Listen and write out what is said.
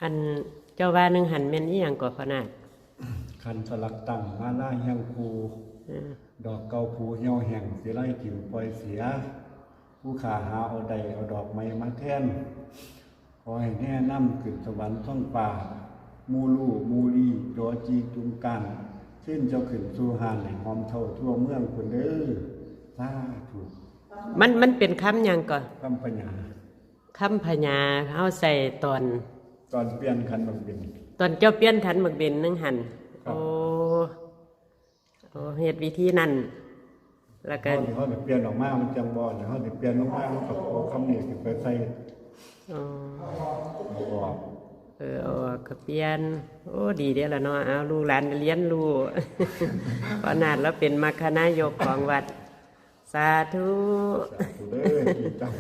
ອັນເຈົ້າວ່າໜຶ່ງຫັ້ນແມ່ນອີ່ຫຍັງເກາະພໍ່ນາດ? ຂັນສະຫຼັກຕັ້ງ ມາລາຮຽງຄູ່ ເອີ ດອກເກົ່າຜູ່ຫ່ຽວແຫ້ງ ສີໄລຖິ້ມປ່ອຍເສຍ ຜູ້ຂ້າຫາເອົາໄດ້ ເອົາດອກໃໝ່ມາແທນ ຂໍໃຫ້ແນນຳຂຶ້ນສະຫວັນທ້ອງຟ້າ ໝູ່ລູ່ໝູ່ລີ ຈໍຈີຕຸງການ ເຊີນເຈົ້າຂຶ້ນສູ່ຮ້ານ ໃຫ້ຫອມເທົ່າທົ່ວເມືອງພຸ້ນເດີ ສາທຸ. ມັນ ມັນເປັນຄຳຫຍັງເກາະ? ຄຳພະຍາ ຄຳພະຍາເຮົາໃຊ້ຕອນ ຕອນປ່ຽນຂັນໝາກເບັນ ຕອນເຈົ້າປ່ຽນຂັນໝາກເບັນໜຶ່ງຫັ້ນ. ຄັບ ໂອ້ ໂອ້ ເຮັດວິທີນັ້ນ ແລ້ວກໍ ເຮົາ ເຮົາຊິປ່ຽນອອກມາ ມັນຈັ່ງບໍ່ ເຮົາຊິປ່ຽນອອກມາ ເຮົາກໍເອົາຄຳນີ້ຂຶ້ນໄປໃສ່. ອໍ ເອົາອອກ ເອີ ເອົາອອກກໍປ່ຽນ. ໂອ້ ດີເດ້ລະເນາະ ເອົາ ລູກຫຼານໄດ້ຮຽນຮູ້ ພໍ່ນາດລາວເປັນມັກຄະນາຍົກຂອງວັດ. ສາທຸ ສາທຸເດີ ທີ່ເຈົ້າ